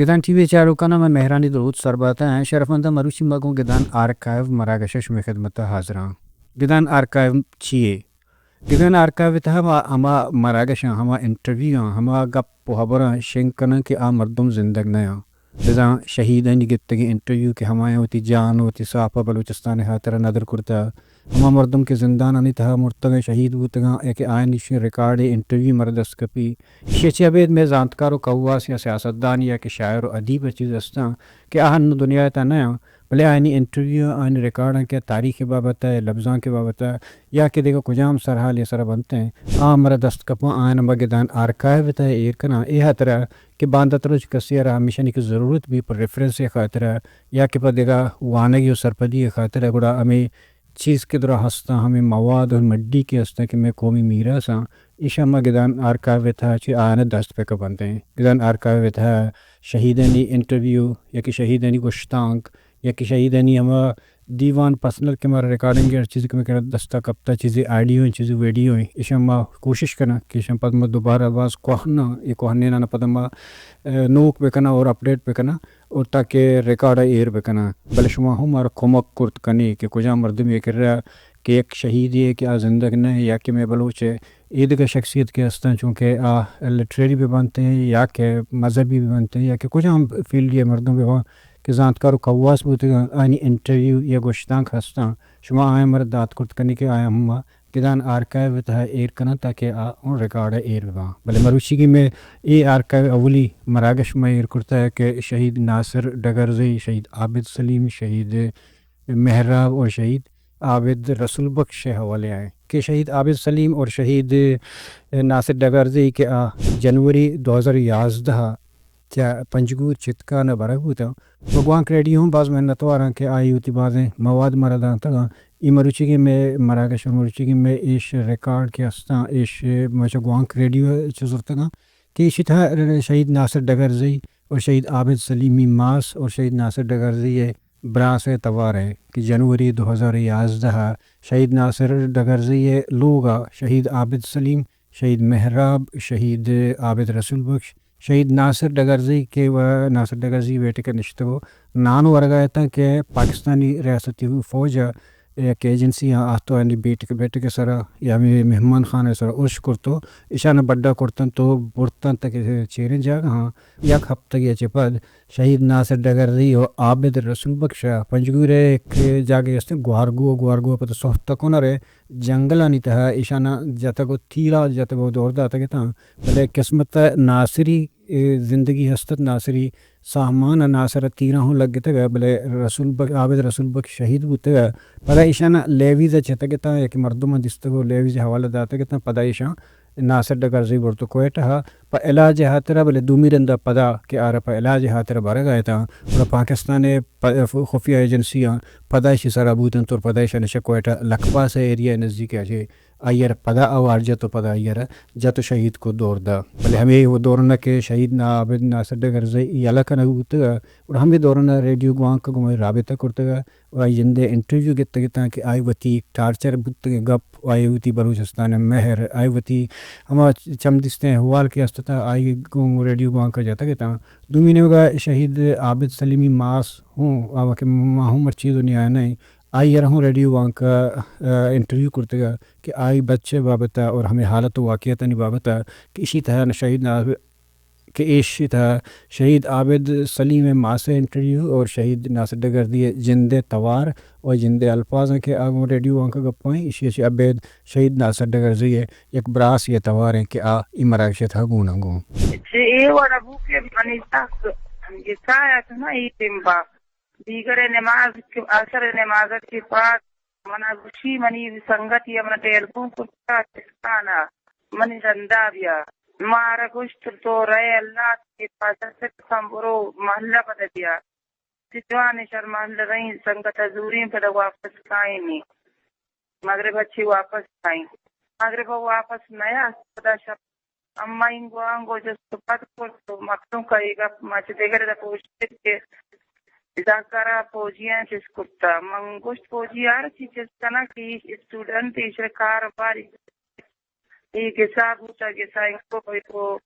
گدان T V چاروکاناں مئے مہرانی درود سر بات ایں۔ شرفمنداں، مروچی ما گوں گدان آرکائیو مراگش ءَ شمئے خدمت ءَ حاضر آں۔ گدان آرکائیو چی یے؟ گدان آرکائیو ءِ تہا ما ہما مراگشاں، ہما انٹرویواں، ہما گپ ءُ ہبراں شنگ کناں کہ آ مردم زندگ نہ آں۔ بزاں شہیدانی گپتگیں انٹرویو کہ ہمایاں وتی جان ءُ وتی ساپ ءَ بلوچستان ءِ ہاترا ندر کرتہ، ہما مردم کہ زندانانی تہا مرتگاں، شہید بوتگاں، یا کہ آیانی شی ریکارڈے انٹرویو مارا دست کپی، ایشی ءَ چہ ابید مئے زانتکار ءُ کواس یا سیاستدان یا کہ شاعر ءُ ادیب ءُ چیز استاں کہ آ ہنو دنیا ءِ تہا نہ آں، بلے آیانی انٹرویو، آیانی ریکارڈاں کہ تاریخ ءِ بابت ءَ، لبزانک ءِ بابت ءَ یا کہ دگہ کجام سرحالے ءِ سرا بنت ایں، آ مارا دست کپاں، آیاں ما گدان آرکائیو ءِ تہا ایر کناں، اے ہاترا کہ باندات روچ کسے ءَ را ہمیشانی کہ ضرورت بی پہ ریفرنس ءِ خاطرا یا کہ پہ دگہ وانگی ءُ سرپدی ءِ خاطرا، گڑا ہمے چیز کہ درا ہستاں، ہمے مواد ءُ مڈی کہ ہستاں کہ مئے قومی میراث آں، ایشاں ما گدان آرکائیو ءِ تہا چہ آیاں دست پہ کپنت ایں۔ گدان آرکائیو ءِ تہا شہیدانی انٹرویو یا کہ شہیدانی گشتانک یا کہ شہیدانی ہما دیوان پرسنل کہ مارا ریکارڈنگ ءِ ہر چیز کہ مئے کرا دستا کپتا، چیزے آڈیو ایں، چیزے ویڈیو ایں، ایشاں ما کوشش کناں کہ ایشاں پد ما دوبارہ باز کوہناں، اے کوہنیناں پد ما، اے، نوک بکناں اور اپڈیٹ بکناں۔ اور تاکہ ریکارڈ ءَ ایر بکناں۔ بلے شما ہم مارا کمک کرت کنے کہ کجام مردمے کرا کہ یک شہیدے کہ آ زندگ نہ یا کہ مئے بلوچ ءِ ایدگہ شخصیت کہ ہستاں، چونکہ آ لٹریری بہ بنت ایں یا کہ مذہبی بہ بنت ایں یا کہ کجام فیلڈ ءِ مردم بہ باں کہ زانتکار ءُ کواس بوتگاں، آیانی انٹرویو یا گشتانک ہستاں، شما آیاں مارا دات کرت کنے کہ آیاں ہم گدان آرکائیو ءِ تہا ایر کناں تاکہ آ اوں ریکارڈ ءَ ایر بہ باں۔ بلے مروچیگیں مئے اے آرکائیو ءِ اولی مراگش ما ایر کرتہ کہ شہید ناصر ڈگرزئی، شہید عابد سلیم، شہید مہراب اور شہید عابد رسول بخش ءِ حوالے ءَ ایں کہ شہید عابد سلیم اور شہید ناصر ڈگرزئی کہ آ جنوری دو ہزار یازدہ ءَ چہ پنجگور چتکان ءَ برگ بوتاں۔ و گوانک ریڈیو ہم باز منتوار آں کہ آئی وتی بازیں مواد مارا داتگاں۔ اے مروچیگیں مئے مراگش ءُ مروچیگیں مئے ایش ریکارڈ کہ ہستاں، ایش ما چہ گوانک ریڈیو ءَ چہ زرتگاں کہ ایشی تہا شہید ناصر ڈگرزئی اور شہید عابد سلیمی ماس اور شہید ناصر ڈگرزئی ءِ براس ءِ توار ءَ کہ جنوری دو ہزار یازدہ ءَ شہید ناصر ڈگرزئی ءِ لوگ ءَ شہید عابد سلیم، شہید مہراب، شہید عابد رسول بخش، شہید ناصر ڈگرزئی کہ و ناصر ڈگرزئی بیٹک ءَ نشتگ ءُ نان ورگ ءَ اتاں کہ پاکستانی ریاستی فوج ءَ یک ایجنسی ءَ آتو آنی بیٹک، بیٹک ءِ سرا یا ہمے مہمان خانہ ءِ سرا ارش کرت ءُ ایشان ءَ بڈا کرتنت ءُ برتنت کہ چیریں جاگہ آں۔ یک ہپتگے ءَ چہ پد شہید ناصر ڈگرزئی ءُ عابد رسول بخش ءَ پنجگور ءِ یک جاگہے است گوارگو، گوارگو ءَ پد سہت کنر ءِ جنگلانی تہا ایشاناں جتگ ءُ تیرا جتگ ءُ دور داتگ اتاں، بلے قسمت ءَ ناصری، اے، زندگی ہست ات، ناصری ساہمان ءَ ناصر ءِ تیراں ہوں لگتگ ءَ، بلے رسول بخ-، عابد رسول بخش شہید بوتگ ءَ۔ پدا ایشاناں لیویز ءَ چتگ اتاں، یک مردماں دیستگ ءُ لیویز ءِ حوالہ داتگ اتاں، پدا ایشاں ناصر ڈگرزئی برت ءُ کوئٹہ ءَ پہ علاج ءِ ہاترا، بلے دومی رندا پدا کہ آرا پہ علاج ءِ ہاترا برگ ءَ اتاں، گڑا پاکستان ءِ پ-، خفیہ ایجنسیاں پدا ایشی سرا بوتنت اور پدا ایشاں ایشاں کوئٹہ لکھ پاس ءِ ایریا ءِ نزدیک ءَ چہ آئی ءَ را پدا آوار جت ءُ پدا آئی ءَ را جت ءُ شہید کو دور دا۔ بلے ہمے دوران ءَ کہ شہید نا-، عابد ناصر ڈگرزئی یلہ کنگ بوتگ ءَ، گڑا ہمے دوران ءَ ریڈیو گوانک ءَ گوں منی رابطہ کرتگ ءَ۔ و آئی جندے انٹرویو گپتگ اتاں کہ آئی وتی ٹارچر بوتگیں گپ، آئی وتی بلوچستان ءِ مہر، آئی وتی ہما چم دیستیں احوال کہ است اتاں، آئی گوں ریڈیو گوانک ءَ جتگ اتاں۔ دومی نیمگ ءَ شہید عابد سلیمی ماس ہوں، آ کہ ما ہوں مرچی دنیا ءَ نہ ایں، آئی ءَ را ہوں ریڈیو گوانک ءَ، آ، انٹرویو کرتگ ءَ کہ آئی بچ ءِ بابت ءَ اور ہمے حالت ءُ واقعیتانی بابت ءَ کہ ایشی تہا شہید نا-، کہ ایشی تہا شہید عابد سلیم ءِ ماس ءِ انٹرویو اور شہید ناصر ڈگرزئی ءِ جند ءِ توار اور جند ءِ الفاظاں کہ آ گوں ریڈیو گوانک ءَ گپائیں، ایشی ءَ چہ ابید شہید ناصر ڈگرزئی ءِ یک براس ءِ توار ایں کہ آ اے مراگش ءِ تہا گون آں گوں۔ چہ اے وڑ ءَ بو کہ منی سک گسا ات نا اے ٹیمبا۔ دیگر ءِ نماز کہ، عصر ءِ نماز ءَ چہ پد منا گوشی، منی سنگتی ءَ منا ٹیلیفون کرتا چستان ءَ، منی رندا بیا۔ مارا گوشت، تو رئے اللہ ءِ پاسا سک کن، برو محلہ پدا بیا۔ چہ جوانیں شر محلہ رئیں، سنگت ءَ زوریں پدا واپس کائیں۔ مغرب ءَ چہ واپس کائیں۔ مغرب ءَ واپس نیا، پدا شپ اما اینگو آنگو جست ءُ پد کرت ءُ مخلوق ءَ اے گپ ما چہ دگر ءَ پوشت کہ زاگرا فوجیاں چست کرتا۔ من گوشت، فوجی ہر چی چست کناں کہ ایش اسٹوڈنٹ، ایشرا کاروبار، اے گسا بوتا، گسا اینگو بوت۔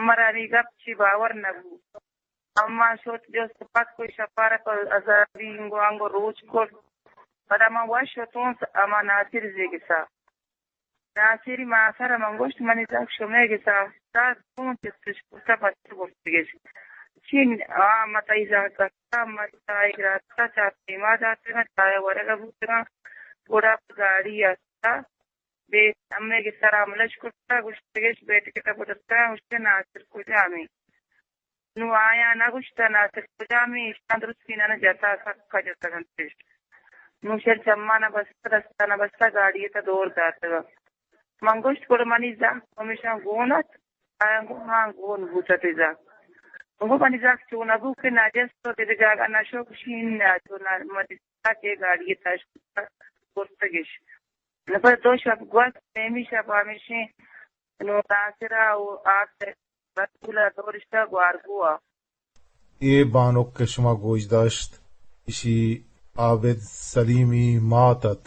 مرا اے گپ چی باور نہ بو۔ اما شت جست پد کوئی شپارہ پہ عذابی انگو انگو روچ کرت۔ پدا من وش شتونس اما ناصر زیگسا۔ ناصری ماسر من گوشت، منی زاک شمے گسا استاد، چون چستش کرتا پچ برتگش؟ چین آ متئی زاک گستا، متا ایگراستا چا پیما داتگا، چایا ورگا بوتگا، گڑا گاڑی استا، بے ہمے گسا را ملش کرتا، گوشتگش بیٹکتا بدرتا، گوشتے ناصر کجا میں؟ نوں آیاں نہ گوشت، ناصر کجامیں؟ ایشاں درستیناں جتا، سکا جتگ انت اش۔ نوں شر چماں نہ بستہ، دستاں نہ بستہ، گاڑی ءِ تہ دور داتگ۔ من گوشت، گڑا منی زاک پمیشاں گون ات؟ آیاں گوں، ہاں، گون بوت ات تئی زاک۔ من گوں، منی زاک چون ءَ بو کہ نجس تو تئی جاگہ نہ شو؟ گوشی، اناں، چو نہ، منی زاک اے گاڑی ءِ تہ اش برتگ اش۔ نوں پہ دو شپ گوست، سیمی شپ ہمیشیں نوں ناصر ءَ و آس ءَ رسول ءَ دورشتہ گوارگو ءَ۔ اے بانک کہ شما گوش داشت، ایشی عابد سلیمی مات ات۔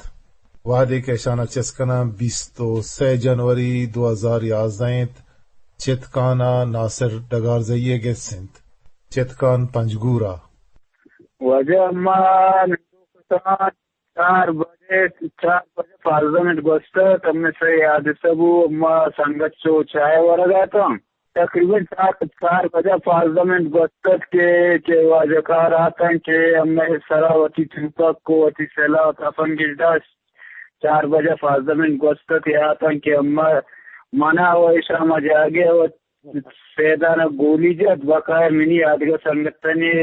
وہدے کہ اشانا چست کناں، بیست و سئے جنوری دو ہزار یازدہ انت، چتکان ءَ ناصر ڈگارزئی ءِ گس انت۔ چتکان پنجگور ءَ۔ واجہ، ما چار بجے، چار بجے پانزدہ منٹ گوستہ، تمے سئے حادثہ بو، ما سنگت چو چائے ورگ اتاں۔ تقریباً چار، چار بجہ پانزدہ منٹ گوستت کہ، کہ واجہ کار آتاں کہ ہمے سرا وتی توپک و وتی سلاح و تفنگ اش داشت۔ چار بجہ پانزدہ منٹ گوستت کہ آتاں کہ ہمے منا و ایشاں ہما جاگہ و سیدان ءَ گولی جت، بقایا منی آدگہ سنگتانی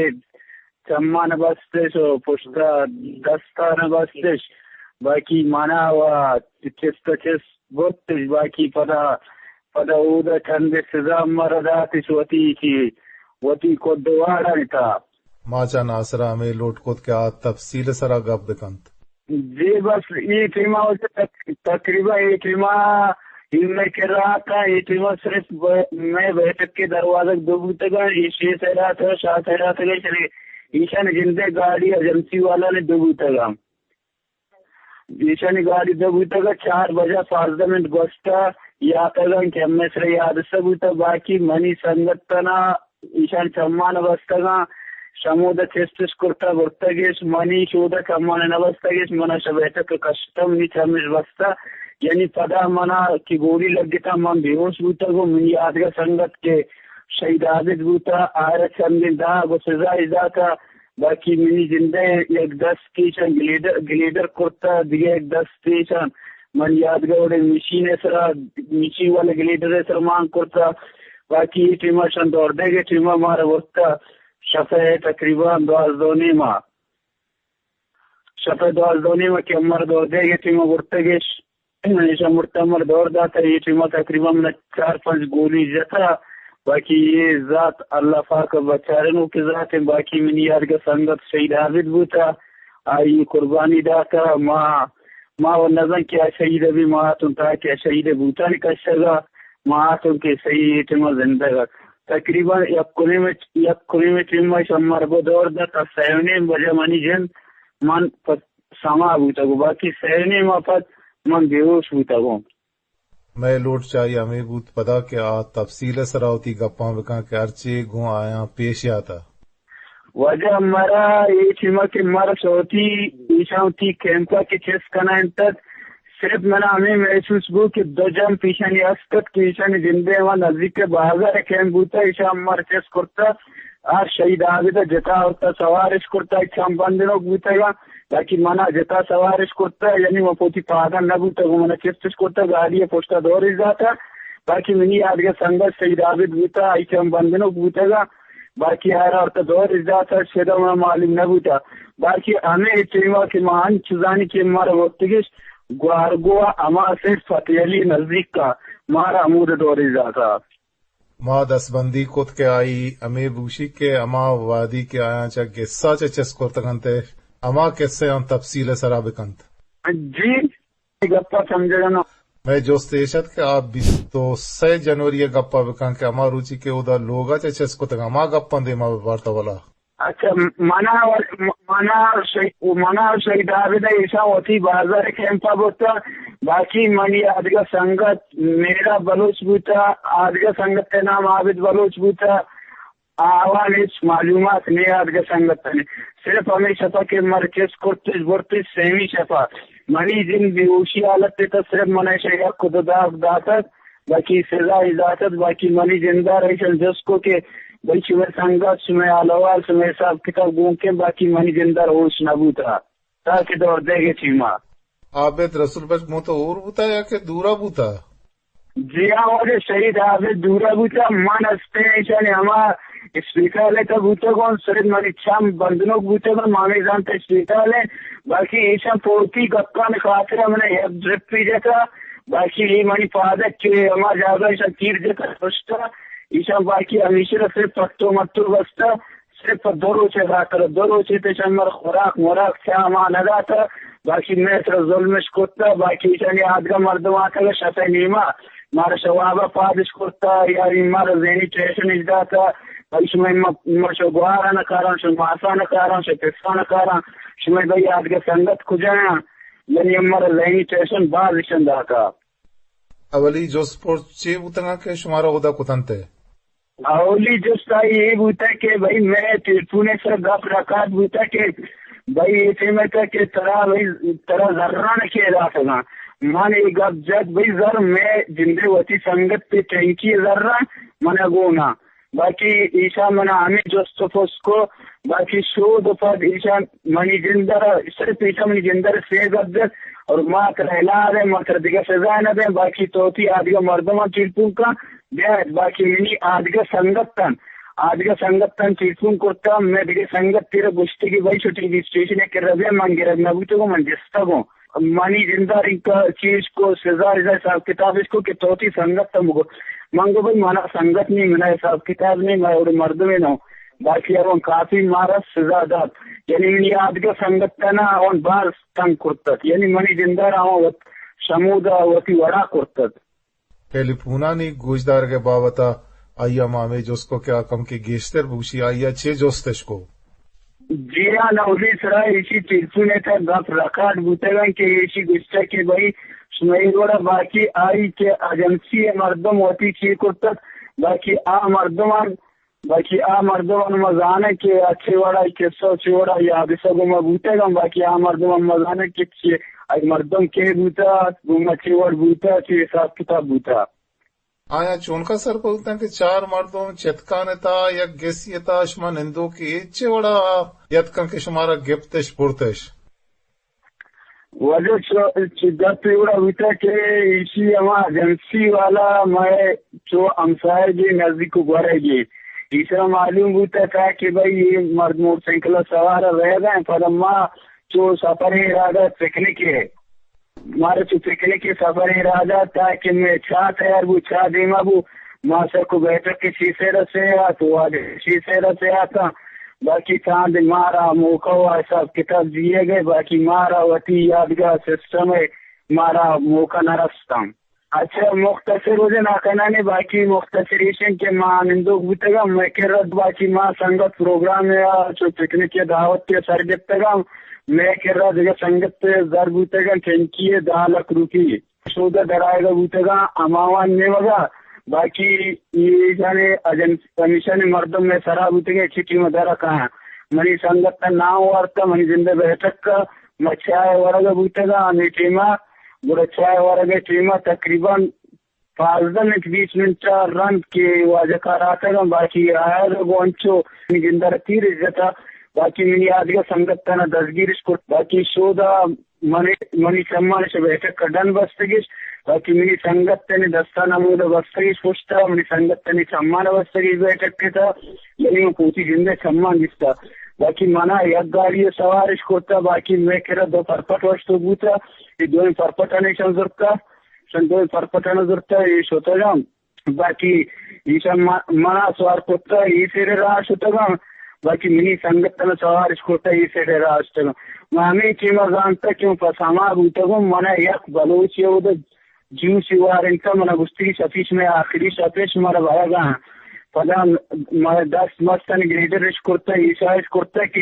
چماں نہ بستش و پشت ءَ دستاں نہ بستش، باقی منا و چست ءَ چست برتش، باقی پدا، پدا اودا چندے سزا مارا داتش وتی کہ وتی کڈ واڑانی تہا۔ ما چہ ناصر ءَ ہمے لوٹ کت کہ آ تفصیل ءِ سرا گپ بکنت۔ جی بس، اے ٹیما تق-، تقریباً اے ٹیما ہمے کرا اتاں، اے ٹیما صرف ب-، مئے بیٹک ءِ دروازگ دو بوتگاں، اے شے سیڈا اتاں، شاہ سیڈا اتاں، ایشانی جندے گاڑی ایجنسی والا نے دو بوتگاں۔ ایشانی گاڑی دو بوتگ، چار بجہ پانزدہ منٹ گوستہ یاتگاں کہ ہمے سرا اے حادثہ بوتہ، باقی منی سنگتانا ایشان چماں نہ بستگاں، شمودا چستش کرتہ برتگش، منی شودا چماں نہ بستگش، منا شہ بیٹک کشتہ، منی چمش بستہ، یعنی پدا منا کہ گولی لگتہ من بیہوش بوتگوں، منی آدگہ سنگت کہ شہید عابد بوتہ، آئرا چندیں داگ و سزا اش داتہ، باقی منی جندئے یک دست ایشاں گلیڈر، گلیڈر کرتہ، دگہ یک دست ایشاں من یادگہ وڑیں مشین ءِ سرا، مشین والے گلیڈر ءِ سرا مان کرتہ۔ باقی اے ٹیما شان دور دیگ ءِ ٹیما مارا برتہ شپئے تقریباً دوازدہ و نیما۔ شپئے دوازدہ و نیما کہ مارا دور دیگ ءِ ٹیما برتگش۔ ایشاں مرتہ مر دور داتہ، اے ٹیما تقریباً من چار پنچ گولی جتہ، باقی اے ذات اللہ پاک ءَ بچارینوکیں ذات انت، باقی منی یادگہ سنگت شہید عابد بوتہ، آئی قربانی داتہ، ما، ما و نزان کہ آ شہید بی، ما اتوں تاکہ آ شہید بوتانی کشگا، ما اتوں کہ صحیح اے ٹیما زندگ ات۔ تقریباً یک و نیم، یک و نیم ٹیما ایشاں مر دور داتہ، سئے و نیم بجہ منی جند من پہ سما بوتگ و باقی سئے و نیم ءَ پد من بیہوش بوتگوں۔ مئے لوٹ چہ آئی ہمے بوت پدا کہ آ تفصیل ءِ سرا وتی گپاں بکن کہ ہرچے گوں آیاں پیش یاتہ۔ واجہ، مارا اے ٹیما کہ مارا شہ وتی ایشاں وتی کیمپا کہ چست کنائینتت، صرف منا ہمے محسوس بو کہ دو جمپ ایشانی است ات کہ ایشانی جندے ہما نزیک بازار کیمپ بوتہ، ایشاں مارا چست کرتہ، آ شہید عابد ءَ جتا آورتہ، سوارش کرتہ، چم بندنوک بوتگاں، باقی منا جتا سوارش کرتہ، یعنی من پہ وتی پاداں نہ بوتگوں، منا چستش کرتہ، گاڑی ءِ پشتا دورش داتہ، باقی منی یادگہ سنگت شہید عابد بوتہ، آئی چم بندنوک بوتگاں، باقی آئرا آورتہ دورش داتہ، شدا منا معلوم نہ بوتہ، باقی ہمے ٹیما کہ ما انچ زانی کہ مارا برتگش گوارگو ءَ ہما صرف فتح علی نزیکا، مارا ہمودا دورش داتہ۔ ما دستبندی کت کہ آئی ہمے بگوشی کہ ہما وہدی کہ آیاں چہ گسا چہ چست کرتگ انت ء ہما کسہ آں تفصیل ء سرا بکنت۔ جی، اے گپ ء سمجھگ ء نہ۔ مئے جست ایش ات کہ آ بیست و سئے جنوری ء گپ ء بکن کہ ہما روچی کہ اودا لوگ ء چہ چست کتگ ہما گپاں دیما ببارتہ ولا۔ اچھا، منا، منا شہید، منا شہید عابد ء ایشاں وتی بازار کیمپ ء برتہ، باقی منی آدگہ سنگت میرا بلوچ بوتہ، آدگہ سنگت ء نام عابد بلوچ بوتہ، آ احوال ہچ معلومات نے آدگہ سنگتانی۔ صرف ہمے شپا کہ مر چست کرتش برتش سیمی شپا۔ منی جند بے ہوشی حالت ء تھا، صرف من ایشا یک دو داب داتگ، باقی سزا ہی داتگ، باقی منی جندار ایشان جست کو کہ بھئی شمئے سنگت، شمئے حال احوال، شمئے حساب کتاب گون کے، باقی منی جندار ہوش نہ بوتا۔ تاکہ دور دے گے چیما۔ عابد رسول بخش مو تو اور بوتا یا کہ دورا بوتا؟ جی ہاں، واجہ شہید عابد دورا بوتا۔ من ہستے ایشانی ہما اسپیتال ء تا بوتگوں، صرف منی چم بندنوک بوتگوں، مامی زانت اسپیتال ء۔ باقی ایشان پورتی گپان خاطر من یک ڈرپ پی جتا، باقی یہ منی پادک کے ہما جاگہ ایشان تیر جتا پشتا، ایشان باقی ہمیشہ صرف پٹو مٹو بستا۔ صرف دو روچے خاطر، دو روچے پیش ہمر خوراک موراک چا ما نہ داتا، باقی میں سر ظلمش کرتا، باقی ایشانی آدگہ مردم آتگا شپے نیما مارا شوابا پادش کرتا، یعنی مارا ذہنی ٹینشن اش داتا، بھائی شما ما، ما شو گوارا نہ کاران، شو ماسا نہ کاران، شو پسا نہ کاران، شما بھائی آدگہ سنگت کجا ہیں؟ یعنی ہمارا ذہنی ٹینشن باز اشن داتا۔ اولی جست پرس چے بوتگاں کہ شمارا اودا کتنتے؟ اولی جست آئی اے بوتا کہ بھئی میں ٹیلیفون ء سر گپ رکات بوتا کہ بھئی اے ٹیم ء کہ ترا بھئی ترا زران کے داتگاں۔ من اے گپ جت بھئی زر میں جندے وتی سنگت پہ ٹینکی زراں من گونا۔ باقی ایشاں منا ہمے جست و پرس کو، باقی شود و پد ایشاں منی جندر، صرف ایشاں منی جندر سے گپ جت اور ما ترا ہلا دیں، ما ترا دگہ سزا نہ دیں، باقی تو وتی آدگہ مردماں ٹیلیفون کن، بیایت، باقی منی آدگہ سنگتاں، آدگہ سنگتاں ٹیلیفون کرتا، میں دگہ سنگت تیرا گوشتے کہ بھائی شوٹنگ اسٹیشن ء کرا بیا، من گرگ نہ بوتگوں، من جستگوں۔ منی جندار انکا چیز کو، سزا رضا حساب کتابش کو کہ تو وتی سنگت تاں بگو۔ من گو بھائی منا سنگت نہیں، منا حساب کتاب نہیں، میں اوڑے مردمے نہ ہوں۔ باقی اون کافی مارا سزا دات۔ یعنی منی آدگہ سنگت تنا اون باز تنگ کرتت۔ یعنی منی جندار اون وت شمودا وتی وڑا کرتت۔ ٹیلیفونانی گوشدارگ ء بابت ء آئی ء ما ہمے جست کو کہ آ کمکے گیشتر بگوشی، آئی ء چے جستش کو؟ جی ہاں، نوزی سرا ایشی ٹیلیفون ء تھا گپ ریکارڈ بوتگ انت کہ ایشی گوشتگ کہ بھئی شما اے وڑا، باقی آئی کہ ایجنسی ء مردم وتی چی کرتگ، باقی آ مردمان باقی آ مردمان ما زانیں کہ آ چے وڑا اے قصہ و چے وڑا اے حادثہ گوں ما بوتگ انت، باقی آ مردمان ما زانیں کہ چے، اے مردم کے بوتا، گوں ما چے وڑ بوتا، چے حساب کتاب بوتا۔ آیاں چونکا سرپد بوتاں کہ چار مردم چتکان ء تہا یک گسی ء تہا شما نندوکے اے چے وڑا یتکاں کہ شمارا گپتش برتش؟ واجہ چو-، چو گپ اے وڑا بوتا کہ ایشی ہما ایجنسی والا مئے چو ہمسائے گے نزدیک و گورے گے۔ ایشرا معلوم بوتا تھا کہ بھئی یہ مرد موٹر سائیکل سوار رہ گئے، پدا ما چو سفر ارادہ پکنک ہے۔ مارا چو پکنک سفر ارادہ تھا کہ میں چاہ تیار بو، چاہ دیما بو، ما سر کو بیٹھک کے شیشے رسے آ، تو واجہ شیشے رسے آتا۔ باقی چاند مارا موقع و حساب کتاب دیے گئے، باقی مارا وتی یادگاہ سسٹم ہے، مارا موقع نہ رستم۔ اچھا، مختصر وجہ نہ کنانے، باقی مختصر ایشن کہ ما نندوک بوتگم، میں کرد باقی ما سنگت پروگرام یا چو پکنک یا دعوت کے سر گپتگم، میں کرد دگہ سنگت زر بوتگم، ٹینکی دہ لکھ روپی۔ شودہ درائیگا بوتگاں، ہماوان نیمگا، باقی ایشانی ایجنسی، کمیشن مردم میں سرا بوتگیں، چی ٹیم درا کہاں۔ منی سنگت نام وارتا، منی زندہ بیٹھک کا، ما چائے ورگا بوتگاں، ہمیں ٹیما، گڑا چائے ورگا ٹیما تقریباً پانزدہ منٹ، بیس منٹ رند کہ واجہ کار آتگاں، باقی آیگ گوں انچو منی جندر تیر جتا، باقی منی آدگہ سنگت تنا دزگیرش کرت، باقی شودا منی، منی چمانش بیٹھک ڈن بستگش، باقی منی سنگت تنی دستان ہمودا بستگش پشتا، منی سنگت تنی چمان بستگش بیٹھک کتا، یعنی من پوتی جندے چمان دیستا۔ باقی منا یک گاڑی سوارش کرتا، باقی میں کرا دو پرپٹ وشتو بوتا، یہ دوئیں پرپٹ انیشان زرتا، شن دوئیں پرپٹ انا زرتا، یہ شتگم۔ باقی ایشاں ما-، منا سوار کتہ، ای سیڈ ء راہ شتگاں، باقی منی سنگت تنا سوارش کتہ، ای سیڈ ء راہ شتگاں۔ ما ہمے ٹیم ء زانتہ کہ من پس ہما بوتگوں، منا یک بلوچے اود ء جوسی وارینتہ، منا گوشتی شپیش مئے آخری شپے، شمارا برگا آں۔ پدا مئے دست مستن گریڈر اش کرتہ، ایشا اش کرتہ کہ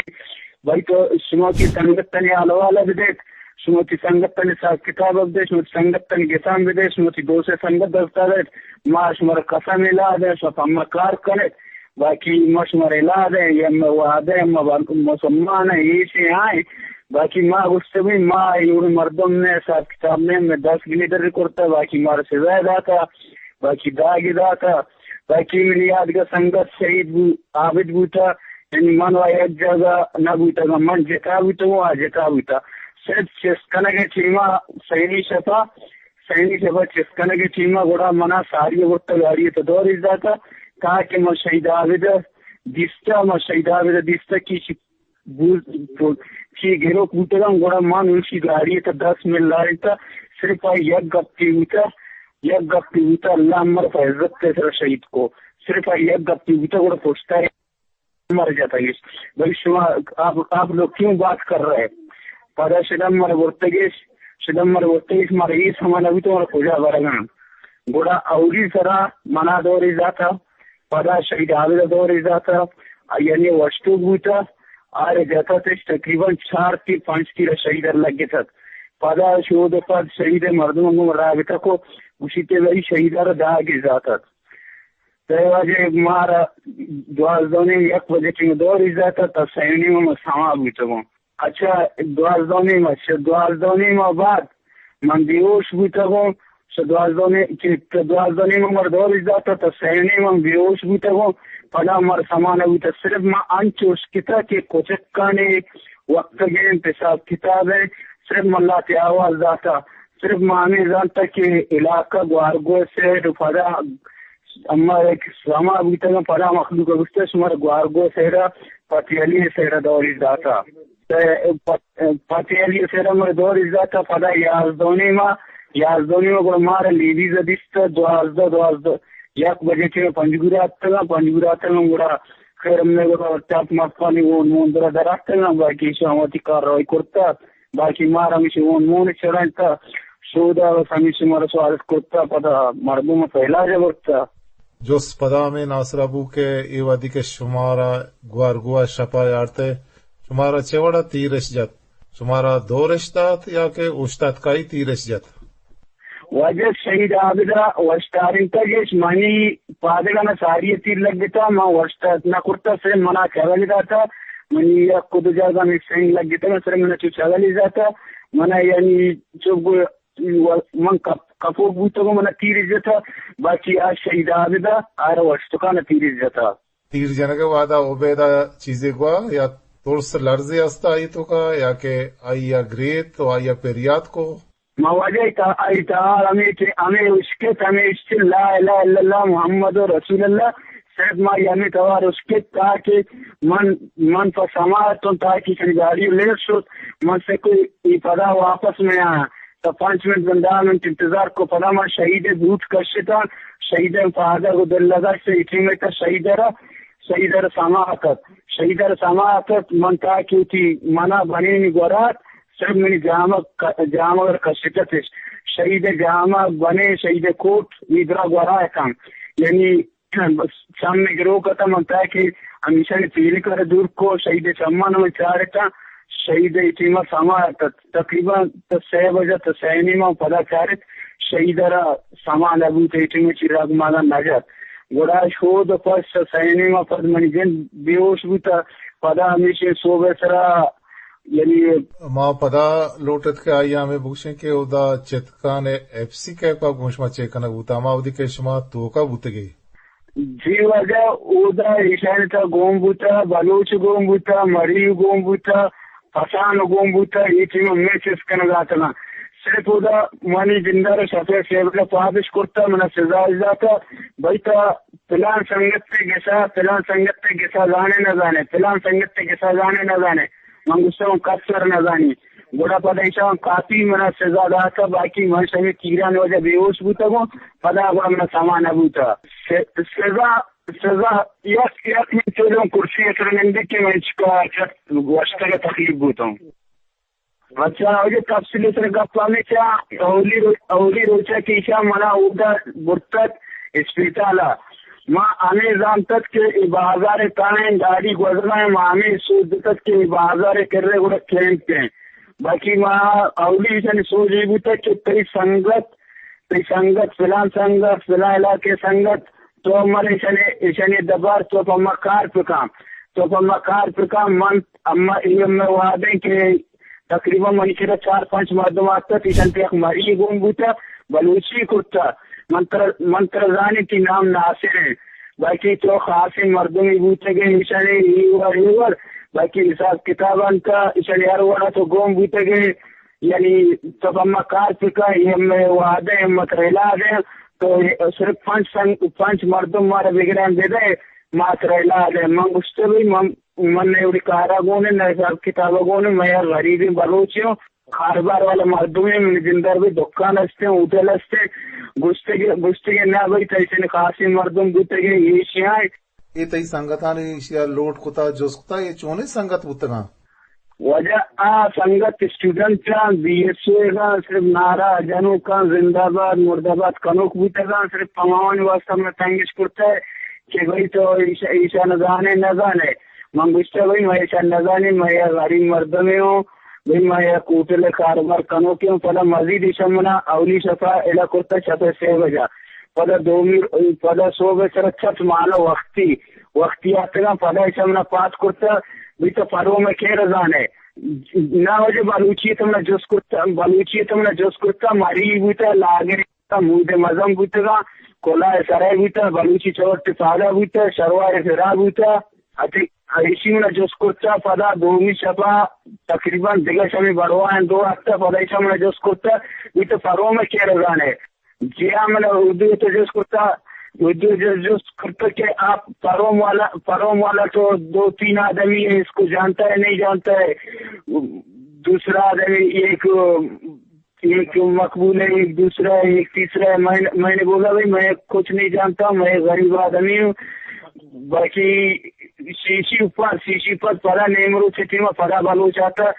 بھئی تو شما وتی سنگت تنی حال حوالہ بدیت، شما وتی سنگت تنی حساب کتاب بدیت، شما وتی سنگت تنی گسان بدیت، شما وتی دوست سنگت دستا دئیت، ما شمارا قسم الا دیں، شما پہ ما کار کنیت۔ باقی ما شمارا الا دیں یا ما وعدہ، ما با-، مسلمان ہیں، ایشی آئیں۔ باقی ما گوشتے بھی ما ایوڑ مردم نے، حساب کتاب نے، میں دس گلیڈر کرتا، باقی مارا سزا داتا، باقی داگی داتا۔ باقی منی یادگار سنگت شہید بو-، عابد بوتا، یعنی من و یک جگہ نہ بوتا، من جتا بوتا، آ جتا بوتا۔ صرف چست کنگ ٹیما سینی شپا سینی شپا چست کنگ ٹیما گڑا منا ساری ء برتا، گاڑی ء تو دور ایش داتا، تاکہ ما شہید عابد ء دیستا، ما شہید عابد ء دیستا کہ چی بوز-، چی گروک بوتگاں، گڑا ما نوشی گاڑی ء تو دست مل دارتا، صرف آ یک گپی بوتا، یک گپی بوتا، اللہ مر پہ عزت ء سرا شہید کو، صرف آ یک گپی بوتا، گڑا پشتا مر جاتا ہے۔ بھائی شما، آپ، آپ لوگ کیوں بات کر رہے؟ پدا شدم مر برتگیش، شدم مر برتگیش، مر ای سما نبی تو مر کجا برگاں؟ گڑا اولی سرا منا دوری داتا، پدا شہید عابد دوری داتا، یعنی وشتو بوتا، آر جتتش تقریباً چار تیر، پنچ تیر شہید لگتت۔ پدا شود پد شہید مردم گوں رابطہ کو، گوشیتے بھائی شہید را داگی داتت۔ تئی واجہ مارا دوازدہ و نیم یک بجے ٹیم دور ایش داتا تا سئے و نیم ما سما بوتگوں۔ اچھا، دوازدہ و نیم، اچھا، دوازدہ و نیم بعد من بیہوش بوتگوں۔ سو دوازدہ و نیم، چہ دوازدہ و نیم مر دور ایش داتا تا سئے و نیم من بیہوش بوتگوں۔ پدا مر سما نہ بوتا، صرف ما انچوش کتا کہ کچکانی وقت گیم حساب کتاب ہے، صرف من لاتے آواز داتا، صرف ما ہمیں زانتا کہ علاقہ گوارگو سیڈ و پدا اما یک سما بوتگاں، پدا مخلوق ء گوشتہ شمارا گوارگو ء سیڈا پتیالی ء سیڈا دوری داتا۔ تے پت-، پتیالی ء سیڈا مارا دوری داتا، پدا یازدہ و نیما، یازدہ و نیما گڑا مارا لیڈیز ء دیست، دوازدہ، دوازدہ، یک بجے چہ پنجگور ء اتگاں، پنجگور ء اتگاں گڑا خیر ہم نے گڑا ٹپ مپانی اون مون درا در اتگاں، باقی ایشاں وتی کارروائی کرتا۔ باقی مارا ہمیشی اون مون چڑائینتا، شودا بس ہمیشی مارا سوارت کرتا، پدا مردم پہ علاج برتا۔ جست پدا ہمے ناسرا بو کہ اے وہدی کہ شمارا گوارگوا شپا یارتے، شمارا چہ وڑا تیرش جت؟ شمارا دورش دات یا کہ اوشتاتکائی تیرش جت؟ واجہ شہید عابد ء وشتارینتگ اش، منی پادگان ء ساری ء تیر لگتا، من وشتات نہ کرتا، صرف منا چگل داتا، منی یک دو جاگہ ہمے سنگ لگتا، صرف منا چو چگل داتا، منا یعنی چو گو-، من کپ-، کپوک بوتگوں، منا تیر جتا، باقی آ شہید عابد ء آرا وشتکان ء تیر جتا۔ تیر جنگ ء وہدا عبیدہ چیزے گوا یا ترس لرزے ہستا آئی توکا یا کہ آئی ء گریت و آئی ء پریات کو؟ ما واجہ تا-، ای تہار ہمے کہ ہمے اشکت، ہمے اشکت لا الہ الا اللہ محمد رسول اللہ، صرف ما ہمے توار اشکت تاکہ من، من پہ سما اتوں تاکہ کن گاڑی لیٹ شت، من سے کوئی ای پدا واپس میں آیا۔ تا پانچ منٹ بند، دہ منٹ انتظار کو، پدا من شہید بوٹ کشتا، شہید پادگ و دل لگا سے ٹیم تا شہید را، شہید را سما اتت، شہید را سما اتت، من تاکہ تی منا بنینی گورات، صرف منی جامگ ک-، جامگ ء کشتتش۔ شہید ء جامگ، بنے، شہید ء کوٹ، اے درا گورا اتاں۔ یعنی چم ء گروک اتاں، من تاکہ ہمیشانی پیلک ء دور کو، شہید ء چماں من چارتاں۔ شہید ء ٹیم ء سما اتت۔ تقریباً تا سئے بجہ تا سئے نیمہ پدا چارت، شہید ء را سما نہ بوت، اے ٹیم ء چراگ مانا نہ جت۔ گڑا شود ء پس سئے نیمہ پد منی جند بے ہوش بوت، پدا ہمیشی صوبہ سرا یعنی ما پدا لوٹ ات کہ آئی ء ہمے بگوشیں کہ اودا چتکان ء ایف سی کیپ ء گوں شما چے کنگ بوت؟ ہما وھدی کہ شما توک ء بوتگ ئے؟ جی واجہ، اودا ایشانی تھا گون بوتا، بلوچ گون بوتا، مری گون بوتا، پسان گون بوتا، اے ٹیم ء میچ اس کنگ ء اتنت۔ صرف اودا منی جند ء را شفیع صاحب ء پادش کرتا، منا سزا اش داتا، بھئی تا پلان سنگت ء گسا، پلان سنگت ء گسا زانے نہ زانے، پلان سنگت ء گسا زانے نہ زانے۔ من گوشتگ، من کس ء را نہ زانی۔ گڑا پدا ایشاں کافی منا سزا داتہ، باقی من شمے تیرانی وجہ بے ہوش بوتگوں، پدا گڑا منا سما نہ بوتہ۔ س-، سزا، سزا یک، یک من چلوں کرسی ء سر نندی کہ من چکا چت گوشتگ ء تکلیف بوتوں۔ اچھا، اوجہ تفصیل سر گپ ہمیں چا اولی رو-، اولی روچہ کہ ایشاں منا اودا برتگ اسپیتال ء۔ ما ہمے زانتت کہ اے بازار ء تہا ایں، گاڑی گوزگ ء ایں، ما ہمے سوج جتت کہ اے بازار ء کرے گڑا کیمپ ایں۔ باقی ما اولی ایشانی سوج اے بوتگ کہ تئی سنگت، تئی سنگت، فلان سنگت، فلان علاقے سنگت، تو من ایشانی، ایشانی دبر تو پہ ما کار بکن، تو پہ ما کار بکن، من اما ای ہمے وہدیں کہ تقریباً منی کرا چار پنچ مردم آتکت، ایشان تہ یک مری گون بوتا، بلوچی کرتا۔ من ترا، من ترا زانی تی نام ناصر ہیں، باقی تو خاصیں مردمی بوتگے، ایشانی ایور ایور، باقی حساب کتاب انت، ایشانی ہر وڑا تو گون بوتگے، یعنی تو پہ ما کار بکن، ای ہمے وہدیں، ہمے ترا علاج ہیں، تو صرف پنچ سنگ، پنچ مردم مارا بگران بدے، ما ترا علاج ہیں۔ من گوشتے بھئی، من من نہ اوڑی کارا گون، نہ حساب کتابا گون، من یک غریبیں بلوچے ہوں، کاروبار والا مردمے، منی جندر بھئی دکان ہستیں، ہوٹل ہستیں، گوشتگے، گوشتگے نہ بھئی، تئی چنیں خاصیں مردم بوتگے، ایشی آئیں۔ اے تئی سنگتانی ایشیا لوٹ کتا، جست کتا، اے چونیں سنگت بوتگاں؟ واجہ، آ سنگت اسٹوڈنٹ آں، بی ایس او ایگاں، صرف نعرہ جنوکاں، زندہ باد، مردہ باد کنوک بوتگاں، صرف پماوانی واسطہ من تنگش کرتا ہے کہ بھئی تو ایشا، ایشا نزانے، نزانے۔ من گوشتہ، بھئی، من ایشان نزانیں، من یک غریب مردمے ہوں، بھئی، من یک ہوٹل کاروبار کنوکے ہوں۔ پدا مزید ایشان منا اولی شپا الا کرتہ، شپ سہ بجا۔ پدا دومی، پدا صبح سر چٹ مانا وختی، وختی آتگاں، پدا ایشان منا پاد کرتہ، بھئی، تو پروم کئے رزانے؟ نہ واجہ، بلوچی تو منا جست کرتہ، بلوچی تو منا جست کرتہ، مری بوتہ، لاگرے مود مزن بوتگاں، کلاہ سرا بوتہ، بلوچی چوٹ پادا بوتہ، شروار سرا بوتہ۔ اتی ایشی منا جست کرتہ، پدا دومی شپا تقریباً دگہ شمی بڑوائیں دو ہفتہ پدا ایشا منا جست کرتہ، بھئی تو پروم کئے رزانے؟ جی ہاں، منا اردو تو جست کرتہ، اردو جست، جست کرتہ کہ آپ پروم والا، پروم والا تو دو تین آدمی ہے، اس کو جانتا ہے، نہیں جانتا ہے۔ دوسرا آدمی ایک ایک مقبول ہے، ایک دوسرا ہے، ایک تیسرا ہے۔ میں، میں نے بولا، بھائی، میں کچھ نہیں جانتا ہوں، میں غریب آدمی ہوں۔ باقی شیشی اوپر، شیشی پر پدا نیمرو سے ٹیما پدا بلوچ آتا۔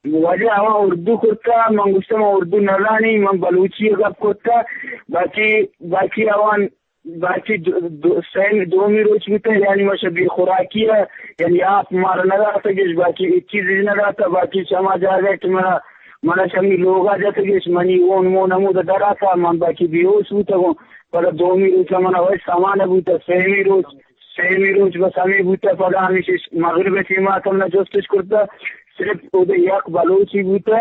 واجہ ہما اردو کرتا، من گوشتا، من اردو نزانی، من بلوچی گپ کرتا۔ باقی، باقی آوان باقی دو، دو، سیمی، دومی روچ بوتہ، یعنی ما شہ بے خوراکی ء، یعنی آپ مارا نہ داتگش، باقی ہچ چیز نہ داتہ، باقی چما جاگہ کہ منا، منا شمی لوگا جتگش، منی اون مون ہمودا در آتہ، من باقی بے ہوش بوتگوں۔ پدا دومی روچا منا وش سما نہ بوتہ، سیمی روچ، سیمی روچ بس ہمے بوتہ، پدا ہمیش مغرب ٹیما تمنا جستش کرتہ، صرف اودے یک بلوچی بوتہ،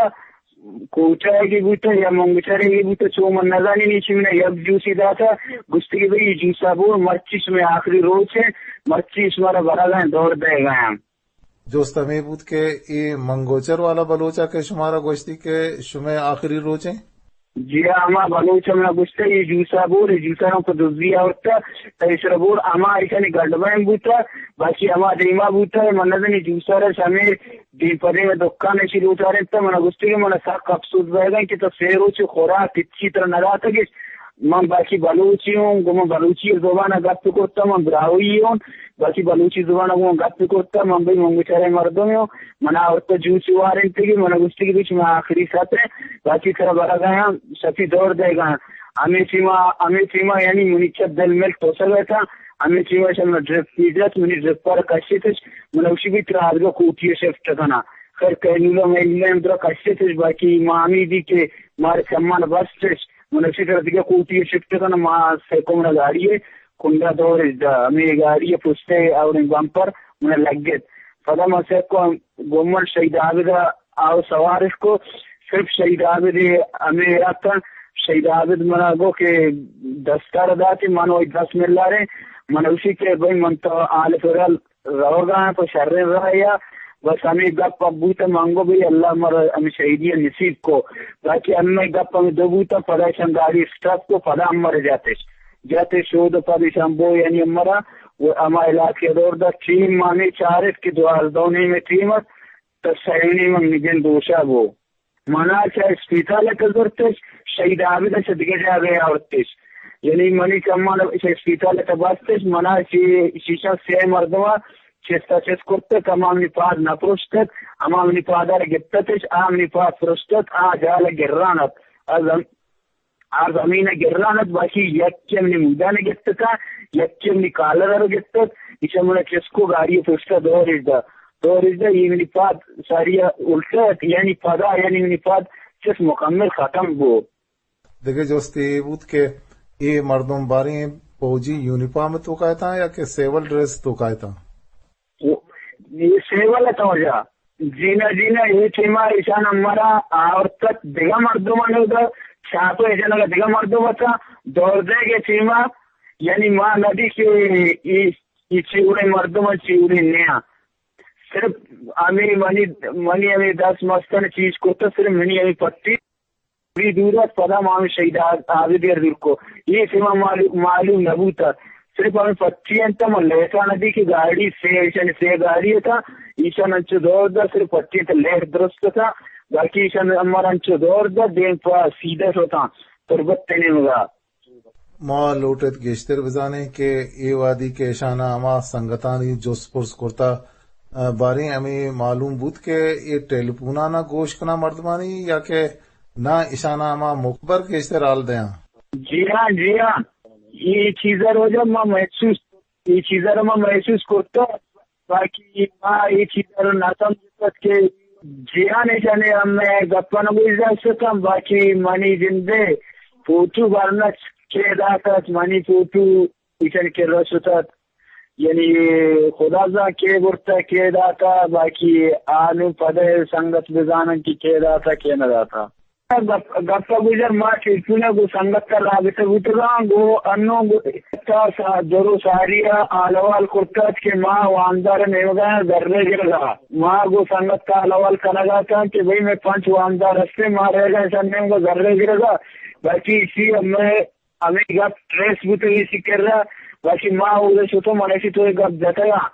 کوٹہ ء کہ بوتہ یا منگچر ء کہ بوتہ، چو من نزانین، ایشی منا یک جوسے داتہ، گوشتی کہ بھئی، اے جوسا بور، مرچی شمئے آخری روچ ء، مرچی شمارا برگا ء، دور دئیگا ء۔ جست ہمے بوت کہ اے منگوچر والا بلوچ ء کہ شمارا گوشتی کہ شمئے آخری روچ ء؟ جی ہاں، ہما بلوچ ء منا گوشتہ، اے جوسا بور، اے جوسا ہم پہ دزی آورتہ، تہ ایشرا بور، ہما ایشانی گڈ بہن بوتہ، باقی ہما دیما بوتہ، من نزانی جوسا را شمے دیم پہ دیم دکان اشی لوٹارینتہ، منا گوشتی کہ منا سک افسوس بئیگا کہ تو سے روچ خوراک ہچی ترا نداتگش۔ من باقی بلوچی ہوں، گوں من بلوچی زبان ء گپ کرتہ، من براہوئی ہوں، باقی بلوچی زبان ء گوں من گپ کرتہ، من بھئی منگوچر ء مردم ہوں، منا آورتہ جوس وارینتگی، منا گوشتی کہ بھئی شما آخری سطح، باقی ترا برگا ہم شپی دور دئیگا۔ ہمے ٹیما، ہمے ٹیما یعنی منی چہ دل مل توسگ اتاں، ہمے ٹیما شما ڈرپ پیدت، منی ڈرپ پر کشتش، منا گوشی بھئی ترا آدگہ کوٹی شفٹ کناں۔ خیر، کہلولا مہلولا ہم درا کشتش، باقی ما ہمے دی کہ مارا چمان بستش، من اشی ترا دگہ کوٹی شفٹ کناں، ما سیکو منا گاڑی ء کنڈا دورش دا، ہمے گاڑی ء پشت ء اوڑیں بمپر منا لگت۔ پدا ما سیکو گومن شہید عابد ء آو سوارش کو، صرف شہید عابد ء ہمے راتاں شہید عابد منا گو کہ دستار داتی، من وہی دست ملاریں، من اشی کہ بھئی من تو آل فرال روگا آں پہ شریں راہے ء، بس ہمے گپ ء بوت، من گو بھئی اللہ مارا ہمے شہیدی ء نصیب کو۔ باقی ہمے گپ ہمے دو بوت، پدا ایشاں گاڑی اسٹاپ کو، پدا ہمر جاتش۔ جاتش شود پد ایشاں بو یعنی ہمرا و ہما علاقے دور دا ٹیم مانے چارت کہ دوازدہ و نیم ٹیم ات، تا سہ و نیم ہم نگن دوشا بو۔ منا چہ اسپیتال ء زرتش، شہید عابد ء چہ دگہ جاگہ ء آورتش۔ یعنی منی چمان چہ اسپیتال ء بستش، منا چہ شیشہ سئے مردم ء چست ء چست کرتگ، ہما منی پاد نہ پرشتگ، ہما منی پاد ء گپتتش، آ منی پاد پرشتت، آ جال ء گران ات۔ آ زم-، آ زمین ء گران ات، باقی یکے منی مودان ء گپتت، یکے منی کالر ء گپتت، ایشاں منا چست کو گاڑی ء پشت ء دورش دا، دورش دا، اے منی پاد ساری ء الٹت، یعنی پدا، یعنی منی پاد چست مکمل ختم بو۔ دگہ جستے اے بوت کہ اے مردم باریں فوجی یونیفارم تو کایتاں یا کہ سیول ڈریس تو کایتاں؟ اے سیول اتاں واجہ۔ جی نہ، جی نہ، اے ٹیما ایشان مرا آورتت دگہ مردم انودا، شاپو ایشان دگہ مردم اتاں، دور دے گے ٹیما، یعنی ما ندی کہ ای، ای چی وڑیں مردم چی وڑیں نیا۔ صرف ہمیں منی، منی ہمیں دست مستن چیز کرتا، صرف منی ہمیں پٹی بھی دور ات، پدا ما ہمیں شہید آ-، آبی دیر دور کو۔ یہ سیما معلوم، معلوم نہ بوتا۔ صرف ہمیں پٹی انت، من لیٹا نہ دی کہ گاڑی سے، ایشان سے گاڑی تھا، ایشان انچو دور دا، صرف پٹی انت، لیٹ درست تھا، باقی ایشان ہمارا انچو دور دا، دیم پا سیدھا شوتا، تربت تنے مگا۔ ما لوٹ ات گیشتر بزانیں کہ اے وہدی کہ اشانا ہما سنگتانی جست پرس کرتا، آ، باریں ہمے معلوم بوت کہ اے ٹیلیفونانا گوش کناں مردمانی یا کہ نہ اشانا ہما مخبر گیشتر حال دیاں؟ جی ہاں، جی ہاں، اے چیزا رو جب ما محسوس، اے چیزا رو ما محسوس کرتا۔ باقی ما اے چیز ء نہ سمجھتگ کہ جیان ء جنے ہمے گپ ء نہ گوش داشتگ، باقی منی جند ء فوٹو برنچ کے داتگ، منی فوٹو ایشانی کرا شتگ، یعنی خدا زان کے برتگ، کے داتگ، باقی آ نوں پد ء سنگت بزانن کہ کے داتگ، کے نہ داتگ۔ گپ، گپ ء گوشدار ما ٹیلیفون ء گوں سنگت ء رابطہ بوتگاں، گوں انوں گوں تا سا-، درو ساری ء حال احوال کرتگ کہ ما وامدار ء نیمگ ء زر ء گرگ ء۔ ما گوں سنگت ء حال احوال کنگ ء اتاں کہ بھئی مئے پنچ وامدار ہستیں، ما رہگ ء ایشانی نیمگ ء زر ء گرگ ء، بلکہ ایشی ء مئے ہمے گپ ٹریس بوتگ ایشی کرا، باقی ما اودا شتوں، من ایشی تو اے گپ جتگاں،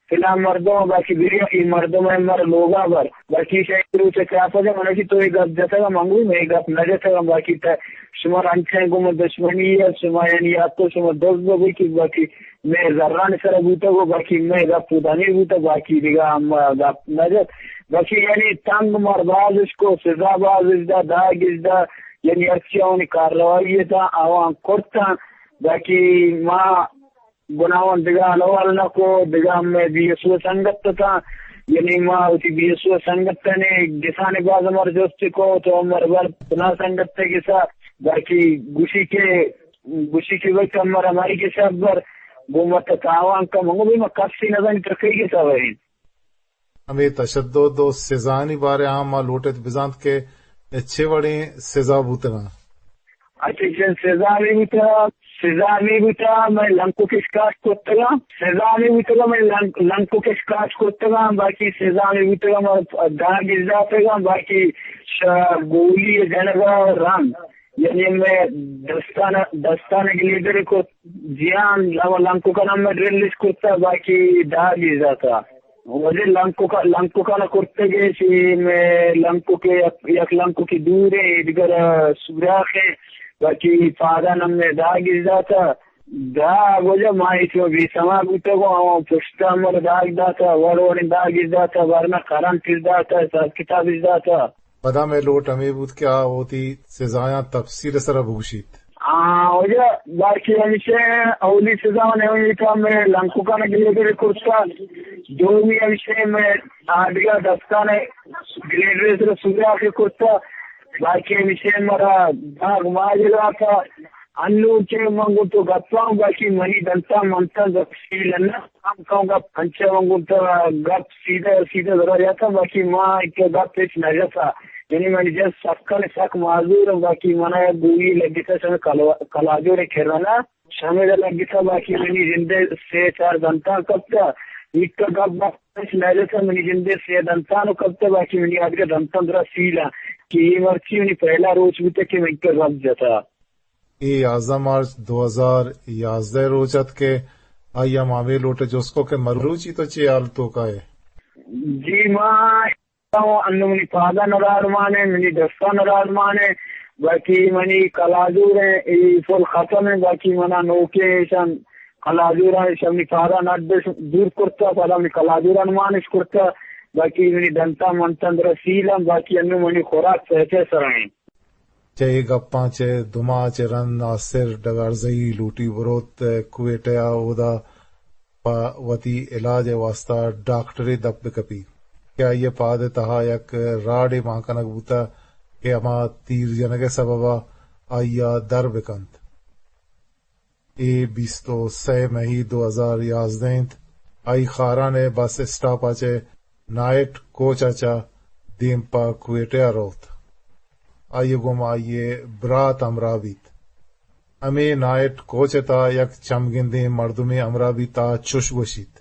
فلاں مردم، باقی بری اے مردم ء مر لوگا بر، باقی ایشی روچ ء کیا پد من ایشی تو اے گپ جتگاں، من گوں مئے گپ نہ جتگاں، باقی تہ شما انچیں گوں من دشمنی ء، شما یعنی یا تو شما دزد بہ بوتگ، باقی مئے زرانی سر بوتگ و باقی مئے گپ اودا نہ بوتگ، باقی دگہ ہم گپ نہ جت، باقی یعنی تنگ مر باز اش کو، سزا باز اش دا، داگ اش دا، یعنی ہرچی آوانی کارروائی اتاں، آواں کرتاں، باقی ما گناہاں دگہ حال احوال نہ کو، دگہ ہمے بی ایس او سنگت اتاں، یعنی ما وتی بی ایس او سنگت نے گسانے باز ہمر جست کو، تو ہمر بر پنا سنگت گسا، باقی گوشی کہ، گوشی کہ بھئی تو ہمر ہماری گسا بر، گوں ما تو تاوان کم، ہمو بھئی ما کسی نزانی تو کئی گسا بھئی۔ ہمے تشدد و سزانی بارے آں ما لوٹت بزانت کہ چہ وڑیں سزا بوتگاں؟ اچھا، چہ سزا ہمے بوتگاں، سزا ہمے بوتگاں، مئے لنکک ء شکاس کرتگاں، سزا ہمے بوتگاں، مئے لنک-، لنکک ء شکاس کرتگاں، باقی سزا ہمے بوتگاں، ما داگ اش داتگاں، باقی ش-، گولی ء جنگ ء رند، یعنی مئے دستان، دستان گلیدر کت، جیان لنککان ہم ڈرل اش کرتا، باقی داگ اش داتا۔ واجہ لنککا-، لنککانا کرتگے چی مئے لنککے یک، یک لنککے دورے، ایدگر سوراخے، باقی پادان ہم مئے داگ اش داتا۔ داگ واجہ ما ایچو بے سما بوتگو، آواں پشتا ہم مارا داگ داتا، وڑ وڑیں داگ اش داتا، ورنا کرنٹ اش داتا، حساب کتاب اش داتا۔ پدا مئے لوٹ ہمے بوت کہ آ وتی سزایاں تفصیل ء سرا بگوشیت۔ آ، واجہ، باقی ہمیشہ اولی سزا من ہمے تھا مئے لنککان گلیڈر کرتا، دومی ہمیشہ مئے آدگہ دستان گلیڈر سرا سوراخ کرتا، باقی ہمیشہ مارا داغ ماجرا تھا۔ انوں کہ من گوں تو گپاں، باقی منی دنتاں منتاں گپ سیل نہ۔ ہم کم گپ انچا من گوں تو گپ سیدھا سیدھا ذرا جاتا، باقی ما ایک گپ ہچ نہ جتا۔ یعنی منی جن سکن سک معذور ہم، باقی منا یک گولی لگتا شمے کلو-، کلاجور کرنا۔ شمے دا لگتا، باقی منی جندے سے چار دنتاں کپتا۔ ایک گپ ہچ نہ جتا، منی جندے سے دنتاں کپتا، باقی منی آدگہ دنتاں ذرا سیلا کہ یہ مرچی منی پہلا روچ بوتا کہ من کا گپ جتا۔ اے یازدہ مارچ دو ہزار یازدہ ء روچ ات کہ آئی ء ما ہمے لوٹ ء جست کو کہ مروچی تو چے حال توکا ئے؟ جی، ما انوں منی پادا نرارمان ء، منی دستاں نرارمان ء، باقی منی کلاجور ء، اے فل ختم ء، باقی منا نوکیں ایشان کلاجوراں ایشان منی پادا نڈ دور کرتا، پدا منی کلاجوراں مانش کرتا، باقی منی دنتاں منتاں درا سیل انت، باقی انوں منی خوراک صحت ء سرا انت۔ چہ اے گپاں چہ دو ماہ چہ رند ناصر ڈگارزئی لوٹی بروت کوئٹہ ء، اودا پہ وتی علاج ء واستہ ڈاکٹرے دپ بہ کپی کہ آئی ء پاد ء تہا یک راڈے مان کنگ بوتہ کہ ہما تیر جنگ ء سبب ء آئی ء در بہ کنت۔ اے بیست ءُ سئے مئی دو ہزار یازدہ انت۔ آئی خاران ءِ بس اسٹاپ ءَ چہ نائٹ کوچ ءَ چہ دیم پہ کوئٹہ ءَ روت۔ آئی ءَ گوما آئی ءِ برات ہمراہ بیت۔ ہمے نائٹ کوچ ءِ تہا یک چمگندیں مردمے ہمراہ بیت ءُ چش گوشیت۔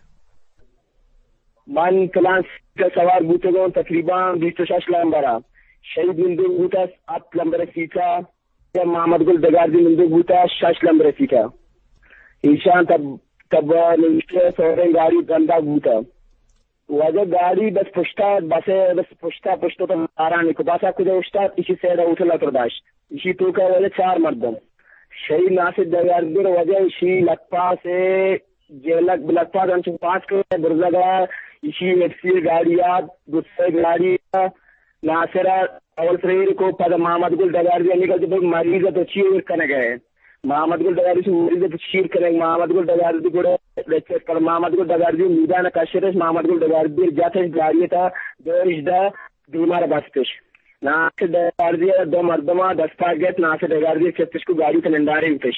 من پلان سیٹ ءَ سوار بوتگوں، تقریباً بیست ءُ شش لمبر ءَ۔ شہید نندوک بوتہ ہپت لمبر ءِ سیٹ ءَ، محمد گل ڈگاردی نندوک بوتہ شش لمبر ءِ سیٹ ءَ۔ ایشاں تب، تب نوشتہ سوریں گاڑی بندگ بوتہ۔ واجہ گاڑی بس پشتا، بس، بس پشتا، پشتا تو آرانی کو بس کجا اشتات، اسی سیڈ ہوٹل اتر داشت۔ اسی توکا واجہ چار مردم۔ شہید ناصر ڈگاردی واجہ اسی لکپاس ءَ جہلگ، لکپاس انچو پاس کے برزگا، اسی ایف سی گاڑی آت، دوسرے گاڑی آت، ناصر ءَ اول سریر کو، پدا محمد گل ڈگاردی ہمیں کہتے بھائی مریض ءَ تو چی ایر کنگ ءَ ئے؟ محمد گل ڈگاردی مریض ءَ تو چی ایر کنگ؟ محمد گل ڈگاردی گڑا رچت، پر محمد گل ڈگاردی میدان ءَ کشتش، محمد گل ڈگاردی جاتش گاڑی ءِ تہا، دورش دا دیما را بستش۔ ناصر ڈگاردی ءَ دو مردم ءَ دستا گپت، ناصر ڈگاردی چتش کو گاڑی تہ نندارے بوتش۔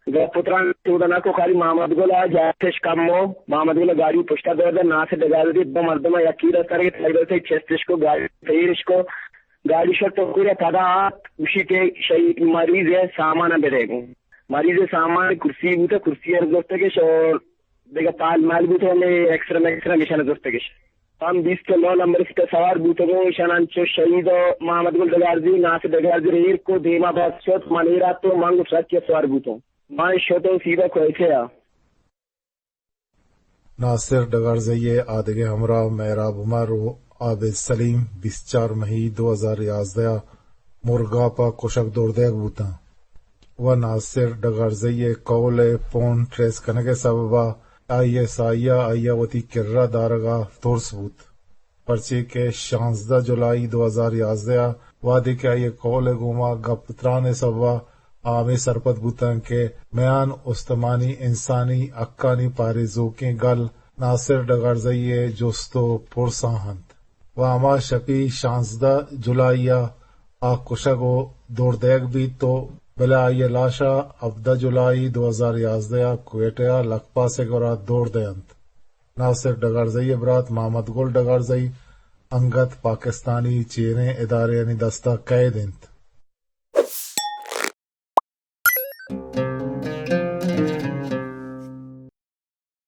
گپ و تران چودا نہ کو، خالی محمد گل ءَ جاتش کمو، محمد گل ءَ گاڑی پشتا دور دا، ناصر ڈگاردی دو مردم ءَ یکی دست ءَ گپت، تئی چستش کو، گاڑی تیرش کو، گاڑی شت و کوئی پدا آت، گوشی کہ شہید مریض ءِ سامان ءَ بدے گوں۔ مریض ءِ سامان کرسی بوتہ، کرسی ءَ زرتگش اور دگہ پال مال بوتہ، ہمے ایکسرے میکسرے ہمیشان زرتگش۔ ہم بیست و نو لمبر سیٹ ءَ سوار بوتگوں، ایشان انچو شہید و محمد گل ڈگاردی، ناصر ڈگاردی را ایر کو، دیما بس شت، من ایر آتوں، من گوں ٹرک ءَ سوار بوتوں۔ من شتوں سیدھا کوئٹہ ءَ۔ ناصر ڈگارزئی ءِ آدگہ ہمراہ مہراب عمر و عابد سلیم بیست چار مئی دو ہزار یازدہ ءَ مرگاپ ءَ کشگ دور دئیگ بوتاں و ناصر ڈگارزئی ءِ قول ءِ پون ٹریس کنگ ءِ سبب ءَ آئی ایس آئی ءَ آئی ءَ وتی کرا دارگ ءَ ترس بوت، پرچے کہ شانزدہ جولائی دو ہزار یازدہ ءَ وہدے کہ آئی ءِ قول ءِ گوما گپ تران ءِ سبب ءَ آ ہمے سرپد بوتاں کہ میان استمانی انسانی حقانی پاریزوکیں گل ناصر ڈگارزئی ءِ جست و پرس ءَ انت و ہما شپی شانزدہ جولائی ءَ آ کشگ و دور دئیگ بیت و بلے آئی ءِ لاش ءَ ہبدہ جولائی دو ہزار یازدہ ءَ کوئٹہ ءَ لکپاس ءِ گورا دور دئینت۔ ناصر ڈگارزئی ءِ برات محمد گل ڈگارزئی انگت پاکستانی چیریں ادارہانی دست ءَ قید انت۔